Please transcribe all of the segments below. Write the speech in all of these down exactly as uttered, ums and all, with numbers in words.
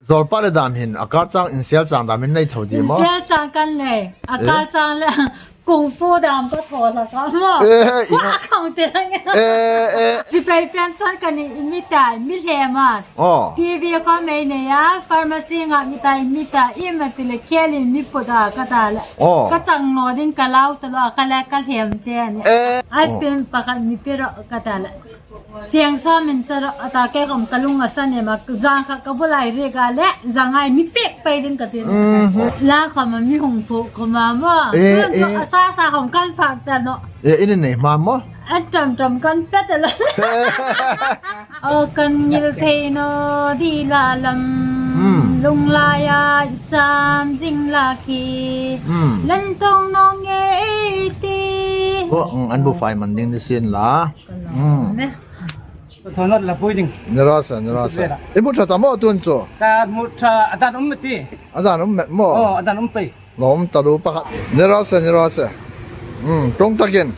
Zawlpa le dam hin, a kar chang, insel chang dam in nei tho di maw? Insel chang kan nei. A kar chang le kung fu dam ka thaw hlak a maw. Eh, eh, ina. Ka khang te ang. Eh, eh. Sipai pension ka ni i mi ta, mi hle ma. Oh. T V ka mei nei a, pharmacy nga mi ta, i mi ta, i ma ti le khelin mi put a ka ta le. Oh. Ka chang naw ding ka lau ta lo, ka le ka hlem che ni. Eh. Ice cream pakhat mi pe ro ka ta le. Cheng sawm in char a ta, kei khom ka lung a san em a, zan kha ka bu lai ri ka le, zangai mi pek pei ding ka ti. Mhm. La khom a mi hung phu khom a maw. Eh, tuan chu eh. A sa sa khom kan fak ta naw. Eh, in nei hma maw? An tam tam kan pe ta la. O kan ngil thei naw di la lam. Hmm. Lung lai a i cham zing la khi. Hmm. Lan tong naw nge ei ti. O, mm, an bu fai man ding ni sien la. Kan lo. Hmm. Ne. Thonot la pui ding. Ni raw se, ni raw se. Vera. I hmu ṭha ta maw tuan chu? Ka hmu ṭha, a dan um met ti. A dan um met maw? Oh, a dan um pei. Lawm taluo pakhat. Ni raw se, ni raw se. Hmm, ṭawng takin.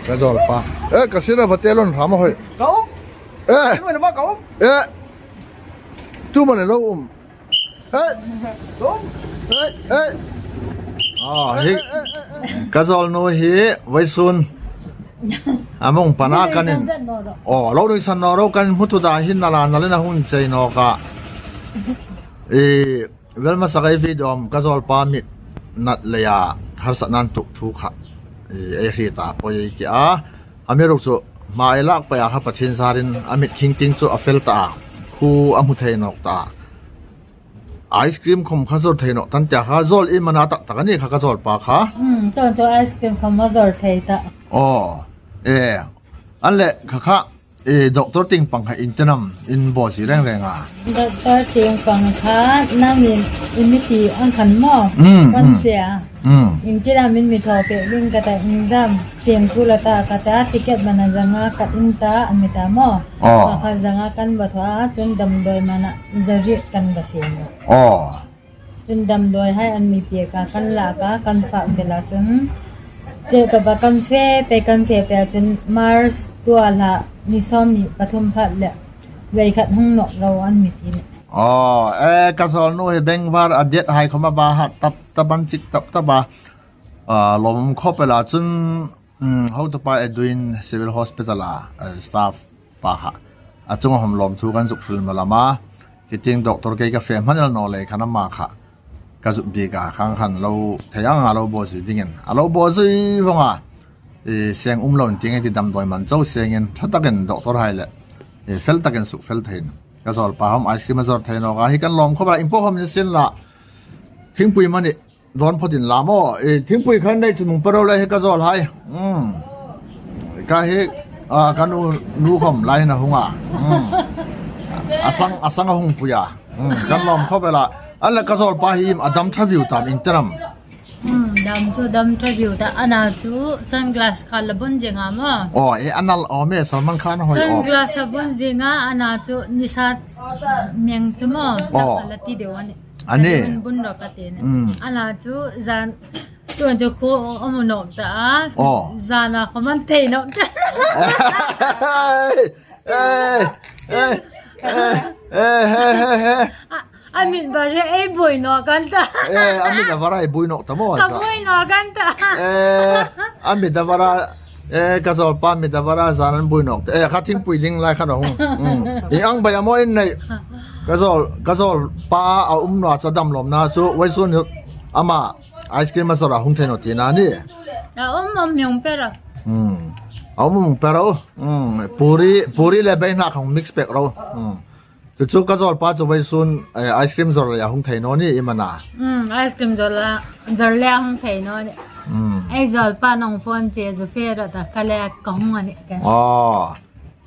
Ka zawlpa. Eh, ka sira va te lon hram a hoi. Ka um. Eh. Tu mani ma ka um. Eh. Tu mani lo um. Eh. Ka um. Eh, eh. Ah, hi. Ka zawlnu hi, vawisun. A mong pana kan in. Oh, lo nuisan naw ro kan hmu tu da hin nala nalin a hung chei naw ka. Eh, Vel hmasa ka video-a ka zawlpa mit nat leia harsatna an tuok thu kha. I, ei hriet a, poi ei ti a. Amiruokchu hma ei lak pei a kha Pathien zarin a mit khing ting chu a fel ta a. Khu a hmu thei nawk ta. Ice cream khom kha zawr thei nawk ta an tia kha zawl i mana tak tak a ni kha ka zawlpa kha. Hmm, tuan chu ice cream khom a zawr thei ta. Oh, eh, an le kha kha. E, doctor tieng pang kha in ti nam in bo si reng reng a. Doctor tieng pang kha nam in, in mi ti ang khan maw. Mm, kan mm. Sia. Mm. In ti nam in mi thaw pek ding ka ta in zam. Tieng tu la ta ka ta ticket mana zanga ka in ta an mi ta maw. Oh. Ka kha zanga kan ba thaw a chun damdawi mana zari kan ba si maw. Oh. Chun damdawi hai an mi pek a, kan lak a, kan fak vel a chun. Che ka ba kan fe pei, kan fe pei a chun March tua la ni sawmhni pathum phat le vei khat hung nawk ro an mi ti. Oh, eh, ka zawlnu hi bengvar a det hai khom a ba ha tap tap an chik tap tap a. Ah, lawm khop el a chun, mm, hotupa Edwin Civil Hospital a, eh, staff pa kha. A chunga hom lawmthu kan zuk hril ma lam a. Khi tieng doctor kei ka fe hman el naw lei khan ama kha. Ka zuk bik a khang khan lo thei ang a lo bo zui dingin. A lo bo zui vong a. E, seng um lo in tieng ei ti damdawi man chau sengin. Ṭha takin doctor hai le. E, fel takin suk fel thei in. Ka zawlpa hom ice cream a zawr thei nawk a. Hi kan lawm khop a. In po hom in sin la. Thingpui mani. Dawn phawt in la maw, e, thingpui khan nei chu nung pe ro le hi ka zawl hai. Hmm. Ka hi, a, ka nu, nu khom lai hin a hung a. Hmm. A sang, a sang a hung pui a. Hmm. Kan lawm khop el a. A le ka zawlpa hi im a dam ṭha viu tam in ti nam. Hmm, dam chu dam ṭha viu ta. Ana chu sunglass kha la bun zing a maw. Oh, e, a nal aw me Salman Khan hoi aw. Sunglass a bun zing a, ana chu nisa meng chu maw. Oh. La ti deu a ni. A ni. Bun bun ro ka ti ni. Mm. Ana chu zan, tuan chu khu a hmu nawk ta a. Oh. Zana khom an thei nawk ta. Eh, eh, eh. A, a mit var hi ei buoi nawk an ta. Eh, a mit a var ei buoi nawk ta maw. Ka buoi nawk an ta. Eh, a mit a var a Eh, ka zawlpa mit a var a zan an buoi nawk. Eh, kha thingpui ding lai khan a hung. Mm. I ang bai a maw in nei. Ka zawl, ka zawlpa a um naw chu dam lawm na chu. Vawisun hi ama ice cream a zawr a hung thei naw ti na ni. A um um hung pe ro. Mm. A um um hung pe ro. Mm. Puri, puri le beihna kha hung mix pek ro. Mm. Chu chu ka zawlpa chu vawisun, eh, ice cream zawr leia hung thei naw ni i mana. Mm, ice cream zawr la, zawr leia hung thei naw ni. Mm. Ei zawlpa nong phone che zu fe ro ta ka le ka hung a ni ka. Oh.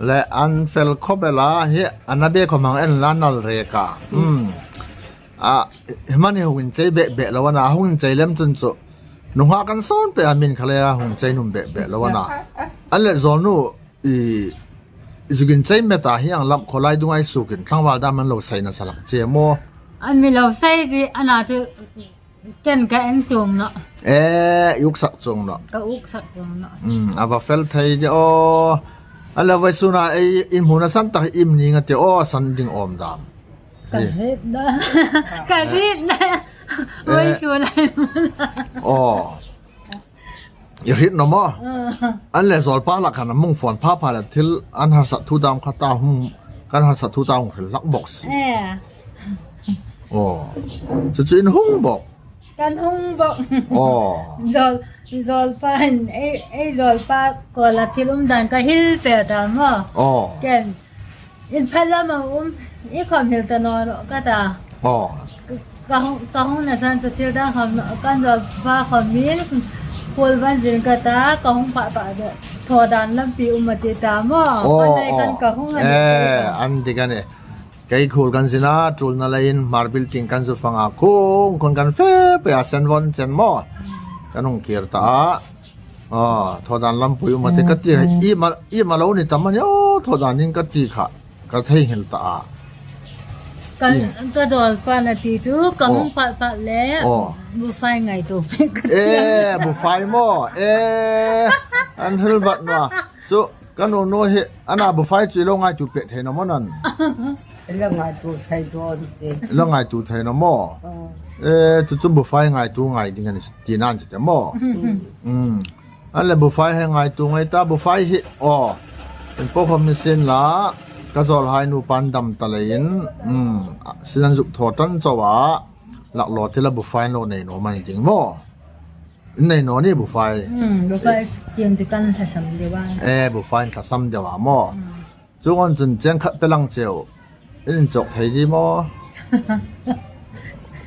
Le an fel khop el a hi an a be khom hang en la nal re ka. Mm. A, hi mani hung inchei bek bek lo a na, hung inchei lem chun chu. Nunghak kan sawn pei a min kha leia hung chei nuom bek bek lo a na. A le zawlnu I, i zuk inchei met a hi ang lam khawlai dung ai sukin tlangval dam an lo sei nasa lak che maw. An mi lo sei zie ana chu ken ka en chuong nawh. Eh, i uksak chuong nawh. Ka uksak chuong nawh. Hmm, a va fel thei de aw. A la vawisun a ei inhmuna san tak hi im ning a ti aw, san ding awm dam. Ka hriet naw. Ka hriet naw. Oi, su lai. Aw. I hriet naw maw? An le zawlpa la khan a hung phone pha pha le thil an harsat thu dam kha ta hung, kan harsat thu ta hung hril hlak bok si. Eh. Aw. Chu chu in hung bok. Kan hung bok. Aw. Zawl, zawlpa in, ei, ei zawlpa kuoma thil um dan ka hril pei ta maw. Aw. Ken. In phalam a um, i khom hril ta naw ro ka ta. Aw. Ka hung, ka hung na san chu thil dang khom, kan zawlpa khom min, khuol van zin ka ta, ka hung pha pha de. Thaw dan lampi um a ti ta maw. Aw, kan nei kan aw. Ka hung a ni. Eh, an ti ka ni. Kei khuol kan zin a, tul na leiin Hmar Building kan zu fang a, khung khun kan fe pei a, sen von chen maw. Kan hung kir ta a. Aw, thaw dan lampui um a ti ka ti, i ma, i ma lo ni ta mani, aw, thaw dan in ka ti kha, ka theinghil ta a. Ka, ka zawlpa na ti chu, ka hung pha pha le, aw. Bufai ngaituo pek ka ti. Eh, bufai maw, eh, an hril vat naw. Chu, ka nunu hi, ana bufai chu i lo ngaituo pek thei naw maw nan. I lo ngaituo thei dawn ti. I lo ngaituo thei naw maw. Aw. Eh, chu chu bufai ngaituo ngai ding a ni ti nan ti te maw. Mm. An le bufai hi ngaituo ngai ta, bufai hi, aw. In po khom ni sien la, ka zawlhai nupa an dam ta leiin, mm, sin an zuk thaw tan chau a, lak lo ti la bufai lo nei naw mani ding maw. Nei naw ni bufai. Hmm, bufai tieng chu kan thlasam deu a. Eh, bufai thlasam deu a maw. Hmm. Chuong chun cheng khat pe lang cheu. In chawk thei di maw.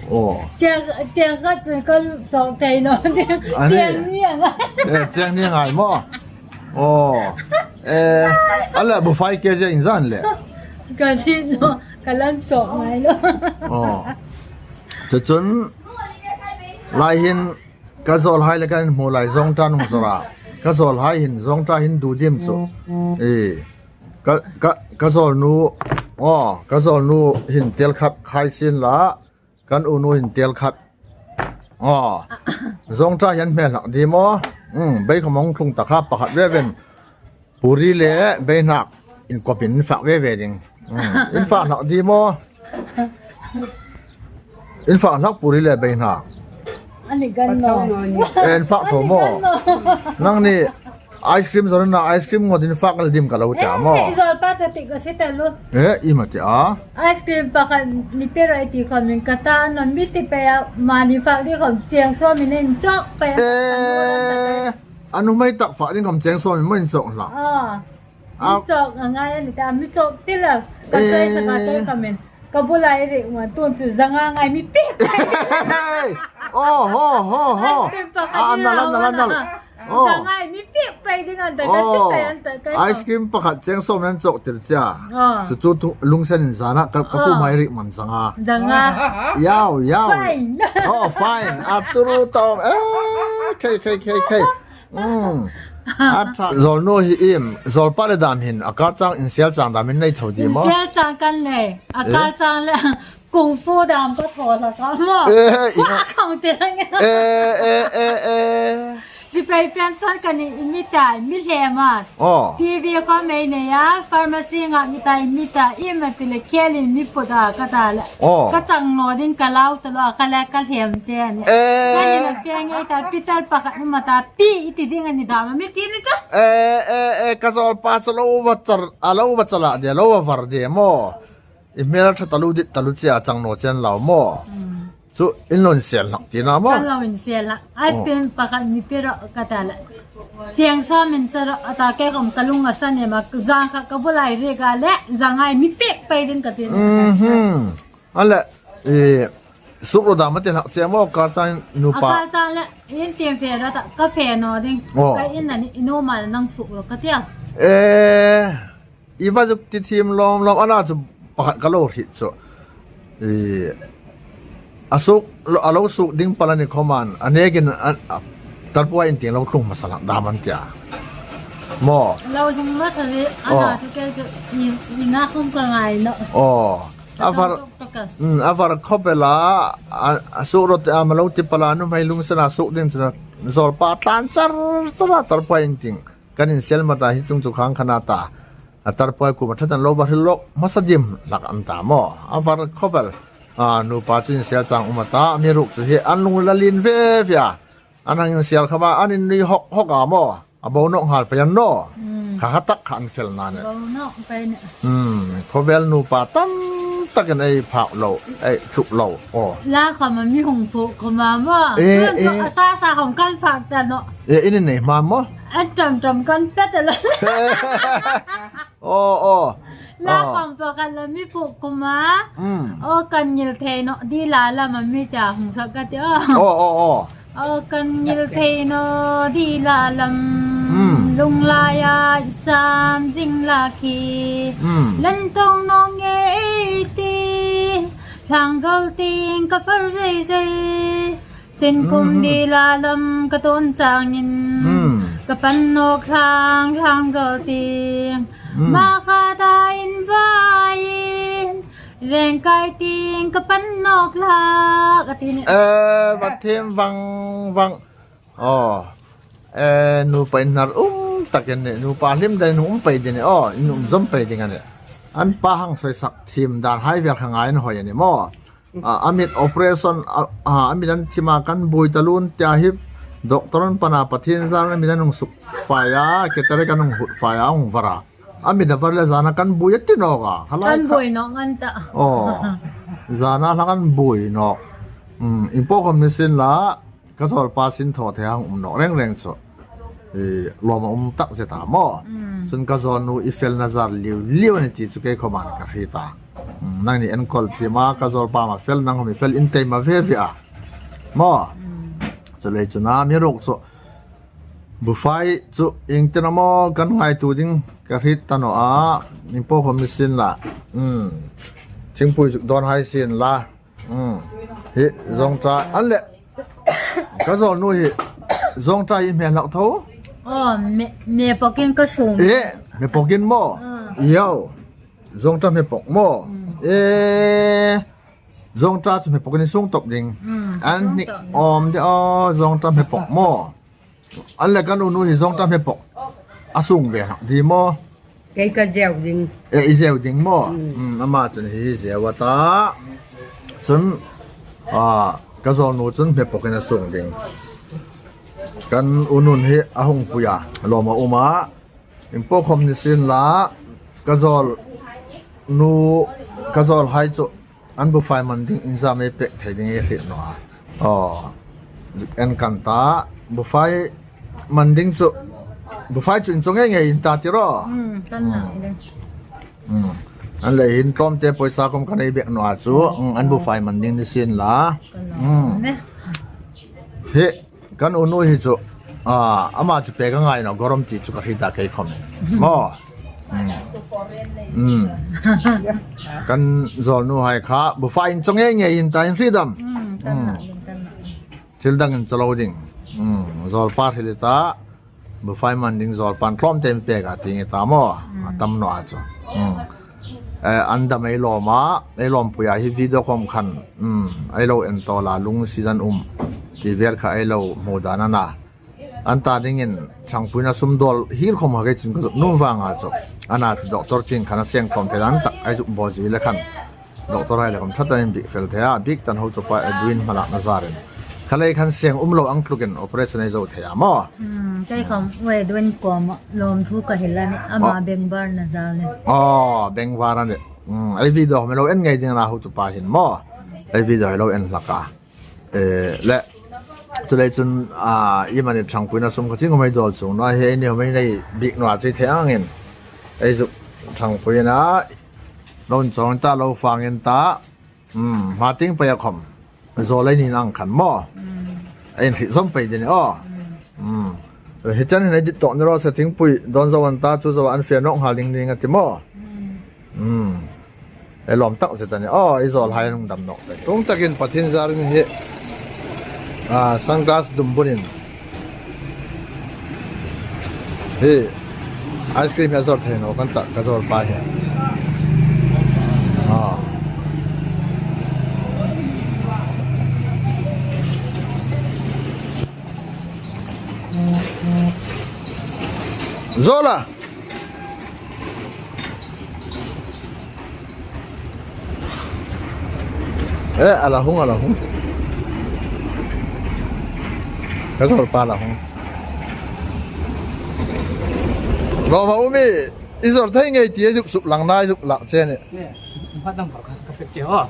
Oh. Cheng, cheng khat chu kan chawk thei naw ni. A ni. Cheng ni a ngai. Eh, cheng ni a ngai maw. Oh. Eh, a le bufai ke je in zan le. Ka ni naw, ka lan chawk ngai lo. Oh. Chu chun lai hin ka zawlhai le kan hmu lai zawngṭa nung zawra. Ka zawlhai hin zawngṭa hin du dim chu. Eh, ka, ka, ka zawlnu, aw, ka zawlnu hin tel khat khai sien la, kan unu hin tel khat. Aw, zawngṭa hin hmel hlak di maw. Hmm, bei khom hung tlung ta kha pakhat ve ven. Puri le beihnak in kawpin in fak ve ve ding. Hmm. In fak hlak di maw. In fak hlak puri le beihnak. A ni gan naw. Eh, in fak tho maw. Nangni ice cream zawrna ice cream ngawt in fak le dim ka lo ta maw. Eh, i zawlpa chu ti ka si ta lo. Eh, i ma ti a. Ice cream pakhat mi pe ro i ti khom in ka ta naw mi ti pei a mani fak di khom cheng sawm in in chawk pei a. Eh. A nuhmei tak fak ding khom cheng sawm in maw in chawk hlak. Ah. Ah. In chawk a ngai a ni ta, mi chawk ti la. Ka sawi sa ka tei khom in. Ka bula i rik ma tun chu zanga ngai mi pek. Oh, ho, ho, ho. Ice cream pakhat. Ah, nal a, nal a, nal a. Oh. Zanga mi pek pei ding an ta, ka ti pei an ta, ka. Ice cream pakhat cheng sawm in an chawk tir che a. Ah. Chu chu tu lungsen in zana ka, ka pu mai rik man zanga. Zanga. Yau, yau. Fine. Oh, fine. A turu tawm. Eh, khei, khei, khei, khei. Mm. A ṭha. Zawlnu hi im, zawlpa le dam hin, a kar chang, insel chang dam in nei tho di maw? Insel chang kan nei. A kar chang le kung fu dam ka thaw hlak a maw. Eh, eh, ina. Kua khang te lang. Eh, eh, eh, eh. Sipai pension ka ni i mi tai, mi hle ma. Oh. T V ka mei nei a, pharmacy nga mi tai, mi tai, i ma ti le khelin mi put a ka ta le. Oh. Ka chang naw ding ka lau ta lo, ka le ka hlem che ni. Eh. Ka ni na pe ngei ta, pital pakhat ma ta, pi i ti ding a ni dam, mi ti ni chu. Eh, eh, eh, ka zawlpa chu lo va char, a lo va char a de, lo va var de maw. I hmel ṭha ta lo dit ta lo che a chang naw chen lau maw. Mm. Chu in lo insel hlak ti na maw. Ka lo insel hlak. Ice cream pakhat mi pe ro ka ta le. Cheng sawm in chawk ro a ta kei khom ka lung a san em a zang kha ka bula i rik a le zanga mi pek pei ding ka ti. Mhm. A le, eh, suk ro dam a ti hlak che maw kar chang nupa. A kar chang le in tieng fe ra ta ka fe naw ding. Oh. Ka in a ni i nu ma nang suk ro ka ti a. Eh. I va zuk ti thiem lawm lawm, ana chu pakhat ka lo hriet chu. I, a suk, lo, a lo suk ding pal a ni khom an, a nekin, a, a, tarpuai in tieng lo tlung hmasa hlak dam an tia. Maw. Lo tlung hmasa le, ana chu kei chu, i, i na khom ka ngai naw. Oh. A var, mm, a var khop el a, a, a suk ro te a ma lo ti pal a, nuhmei lungsen a suk ding chu na, zawlpa tlan char char a tarpuai in tieng. Kan insel ma ta hi chung chu khang khan a ta. A tarpuai kuoma ṭhat an lo va hril lawk hmasa dim hlak an ta maw. A var khawp el. A nupa chu insial chang um a ta, amiruokchu hi an lung la lien ve ve a. An hang insial khawm a, an innui hawk hawk a maw. A bo nawk nghal pei an naw. Hmm. Kha kha tak kha an fel na ni. Bo nawk pei ni. Hmm, khawvel nupa tam takin ei phak lo, ei thluk lo. Aw. La khawm a mi hung phu khawm a maw. Eh, eh. A sa sa khawm kan phak ta naw. Eh, in nei hma maw. An tam tam kan pet a lo. Aw, aw. La khawm pakhat la mi phu khawm a. Hmm. Aw, kan ngil thei naw, di la lam a mi ta hung sak ka ti aw. Aw, aw, aw. Aw, kan ngil thei naw, di la lam. Hmm. Lung laia i cham zing la khi. Hmm. Lan tong naw nge ei ti. Thlang zol ting ka far zei zei. Sin kum di la lam ka tawn changin. Hmm. Ka pan nawk thlang thlang zol ting. Hmm. Ma kha ta in vaiin. Rengkai ting ka pan nawk hlak a ti ni. Eh, va thiem vang vang. Aw. Eh, nupa inhnar um takin ni, nupa hlim dan um pei ding ni. Aw, in um zom pei ding a ni. An pa hang soi sak thiem dan hai vel kha ngai an hoi a ni maw. A, a mit operation, a, a, a mit an thiem a kan buoi ta lun tia hi, doctor an pan a Pathien zar a mit an hung suk fai a, cataract an hung hut fai a, hung var a. A mit a var le zana kan buoi a ti nawk a. Halai kan kha buoi nawk ngan ta. Aw. Zana hla kan buoi nawk. Hmm, in po khawm ni sien la, ka zawlpa sin thaw thei hang um nawk reng reng chu. I, lawm a um tak zet a maw. Hmm. Chun ka zawlnu i felna zar liu liu a ni ti chu kei khawmin ka hriet a. Hmm, nangni enkawl thiem a, ka zawlpa ma fel nang khawm i fel in tei ma ve ve a. Maw. Hmm. Chuleiin chun amiruokchu. Bufai chu ieng tin am a maw kan ngaituo ding ka hriet ta naw a. In po khawm ni sien la. Hmm. Thingpui zuk dawn hai sien la. Hmm. Hi, zawngṭa, an le. Ka zawlnu hi, zawngṭa hi hme hlak tho. Aw, hme, hme pokin ka sung. Eh, hme pokin maw. Hmm. Iau. Zawngṭa hme pok maw. Hmm. Eh, zawngṭa chu hme pokin sung top ding. Hmm, an hnik sung top. Awm de aw, zawngṭa hme pok maw. An le kan unu hi zawngṭa hme pok. A sung ve hlak di maw. Kei ka zeu ding. Eh, i zeu ding maw. Hmm. Hmm, ama chun hi zeu a ta. Chun, a, ka zawlnu chun hme pokin a sung ding. Kan unun hi a hung pui a. Lawm a um a. In po khawm ni sien la. Ka zawlnu, ka zawlhai chu. An bufai man ding iengzam ei pek thei ding ei hriet naw a. Aw. En kan ta, bufai man ding chu, bufai chu inchaw ngei ngei in ta ti ro. Hmm, kan na ding. Hmm. An le hin tlawmte poisa khawm kan ei bek naw a chu. Hmm, an bufai man ding ni sien la. Kan na. Hmm. Ne. Hi, kan unu hi chu, a, ama chu pek a ngai naw, gorom ti chu ka hriet a kei khawm. Maw. Hmm. Hmm. Kan zawlnuhai kha, bufai inchaw ngei ngei in ta in hriet am. Hmm, kan na, hmm, kan na. Thil dang inchaw lo ding. Hmm. Zawlpa hril ta, bufai man ding zawlpan tlawmte mi pek a ti nge ta maw. Hmm. A tam naw a chu. Hmm. Eh, an dam ei lawm a, ei lawmpui a hi video khawm khan, um, ei lo en tawl a, lung season um, ti vel kha ei lo hmu dan a na. An ta dingin, ṭhangpuina sum dawl hiel khawm kha kei chun ka zuk nuom vang a chu. A na chu doctor tieng khan a seng khawm thei dan tak, ei zuk bawl zui le khan. Doctor hai le khawm ṭha takin inbiek fel thei a, biek tan hotupa Edwin hmalakna zarin. Kha lei khan seng um lo ang tlukin operation ei zo thei a maw. Hmm, kei khawm Edwin kuoma lawmthu ka hril a nih, ama, oh, bengvar na zal nih. Oh, bengvar a nih. Hmm, ei video mi lo en ngei ding a na hotupa hin maw. Ei video ei lo en hlak a. Eh, le, chuleiin chun, a, iemani ṭhangpuina sum kha ching um ei dawl chuong naw a, hi eini khawm ei nei bik naw a chu ei thei angin. Ei zuk ṭhangpuina, lo inchawng ta, lo fang in ta. Hmm, hma tieng pei a khawm. Zawl ei ni nang khan maw. Hmm. Ei inhriet zawm pei ding a nih aw. Hmm. Hmm. Hi chan hin ei dit tawk ni raw se, thingpui dawn zo an ta, chu zo an fe nawk nghal ding ding a ti maw. Hmm. Hmm. Ei lawm tak zet a nih. Aw, ei zawlhai an hung dam nawk. Tung takin Pathien zarin hi, a, sunglass dum bunin. Hi, ice cream hi a zawr thei naw kan ta, ka zawlpa hi. A. Zola. Eh, a la hung, a la hung. Ka zawlpa la hung. Lawm a um ie, i zawr thei ngei ti, zuk suk lang nai zuk lak che ni. Nè, hma dang bar kha ka pek che aw.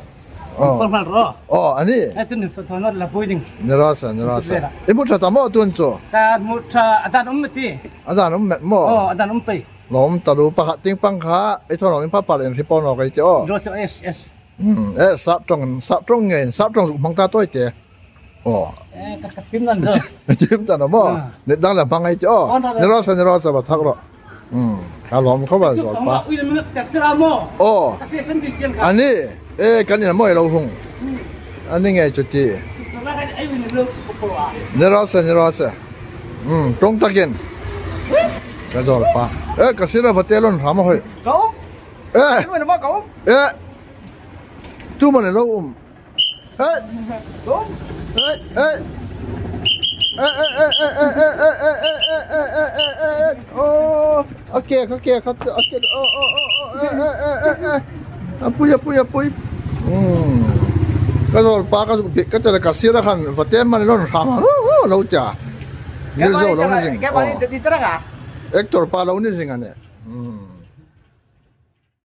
Aw. Phone hmang ro. Aw, a ni. Eh, tun ni so thon la boi ding. Ni raw se, ni raw se. Vera. I hmu ṭha ta maw tun chu? Ka hmu ṭha, a dan um met ti. A dan um met maw? Aw, a dan um pei. Lawm taluo, pakhat tieng pang kha, ei thaw lo in pha pal in report nawk ei ti aw. Raw se, yes, yes. Hmm, eh, sap ṭawng, sap ṭawng ngei, sap ṭawng zuk hmang ta tawi te. Aw. Eh, ka, ka thim dan chu. Thim dan maw? Ah. Ni dang la hmang ei ti aw. Aw, ni raw se. Ni raw se, ni raw se, ba thak ro. Hmm, ka lawm khawp a zawlpa. Ui, ni raw se, ni raw se. Aw. Ka fe san dik chen ka. A ni, eh, kan in maw ei lo hung. Hmm. A ni ngei chu ti. Ka la ka ei ui ni lo si ko ko a. Ni raw se, ni raw se. Hmm, ṭawng takin. Ka zawlpa. Eh, ka sira vate lo hram a hoi. Ka um. Eh. Tu man maw ka um? Eh. Tu man lo um. Eh. Ka um. Eh, eh. Eh, eh, eh. Oh, okay, okay, okay, okay. Oh, oh, oh, oh. Eh, eh, eh, eh, eh. A pui, a pui, a pui. Hmm. Ka zawlpa ka zuk bik ka tela ka sira khan vate man lo hram. Oh, oh, lo tia. Ni zo lo ni zing. Ka ba ni, oh, ti tara ka. Actor pa lo ni zing a ni. Hmm.